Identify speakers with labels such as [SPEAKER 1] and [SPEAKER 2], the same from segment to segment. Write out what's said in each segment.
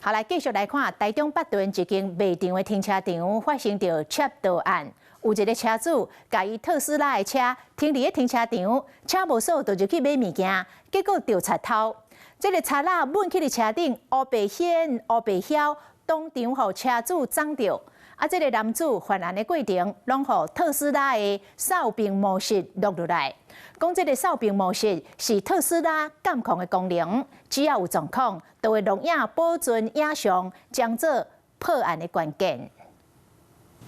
[SPEAKER 1] 好，來繼續來看台中八屯一間賣場的停車場發生著竊盜案，有一個車主共伊特斯拉的車停佇咧停車場，車無鎖就入去買物件，結果著賊偷。這个賊仔糞去佇車頂，烏白掀烏白囂，當場予車主摠著。啊，這个男子犯案的過程，攏予特斯拉的掃柄模式錄落來。講這个掃柄模式是特斯拉監控的功能，只要有狀況，就會錄影保存影像，將做破案的關鍵。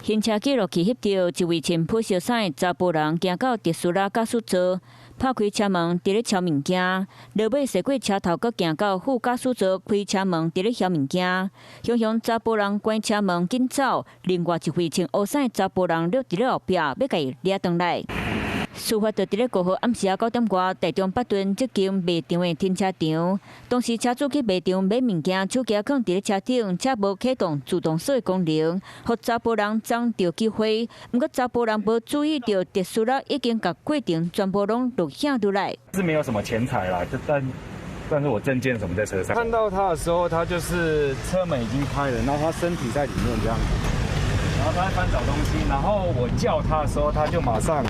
[SPEAKER 2] 行車記錄器翕著一位穿普色衫的查埔人行到特斯拉駕駛座，拍開車門，佇咧抄物件。落尾踅過車頭，閣行到副駕駛座，開車門，佇咧挾物件。雄雄查埔人關車門緊走，另外一位穿烏衫的查埔人掠佇咧後壁，欲共伊掠轉來。事發就佇咧5號暗時仔9點外，台中八屯這間賣場的停車場。當時車主去賣場買物件，手機囥佇咧車頂，車無啟動自動鎖的功能，予查埔人摠著機會。毋過查埔人無注意著，特斯拉已經共過程全部攏錄影落來。
[SPEAKER 3] 是沒有什麼錢財啦，就但是我證件什麼在車上。看到他的時候，他就是車門已經開了，然後他身體在裡面這樣子，然後他在翻找東西，然後我叫他的時候，他就馬上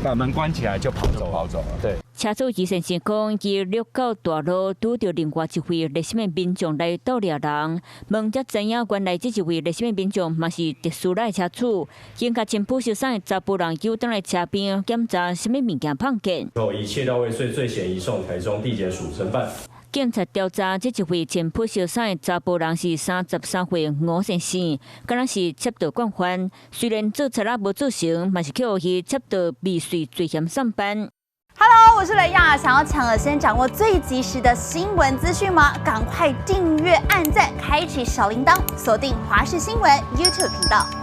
[SPEAKER 3] 把門關起來就跑走，
[SPEAKER 4] 跑走了。
[SPEAKER 3] 對。
[SPEAKER 2] 車主余先生講，伊掠到大路，拄著另外一位熱心的民眾來鬥掠人，問才知影原來這一位熱心的民眾嘛是特斯拉的車主，先共穿普色衫的查埔人揪轉來車邊檢查啥物物件碰見。
[SPEAKER 5] 後以竊盜未遂罪嫌移送台中地檢署偵辦。
[SPEAKER 2] 警察調查，這一位穿普色衫的查埔人是33歲吳先生，敢若是竊盜慣犯。雖然做賊仔無做成，嘛是去予伊竊盜未遂罪嫌送辦。
[SPEAKER 6] Hello，我是雷亞，想要搶先掌握最及時的新聞資訊嗎？趕快訂閱、按讚、開啟小鈴鐺，鎖定華視新聞 YouTube 頻道。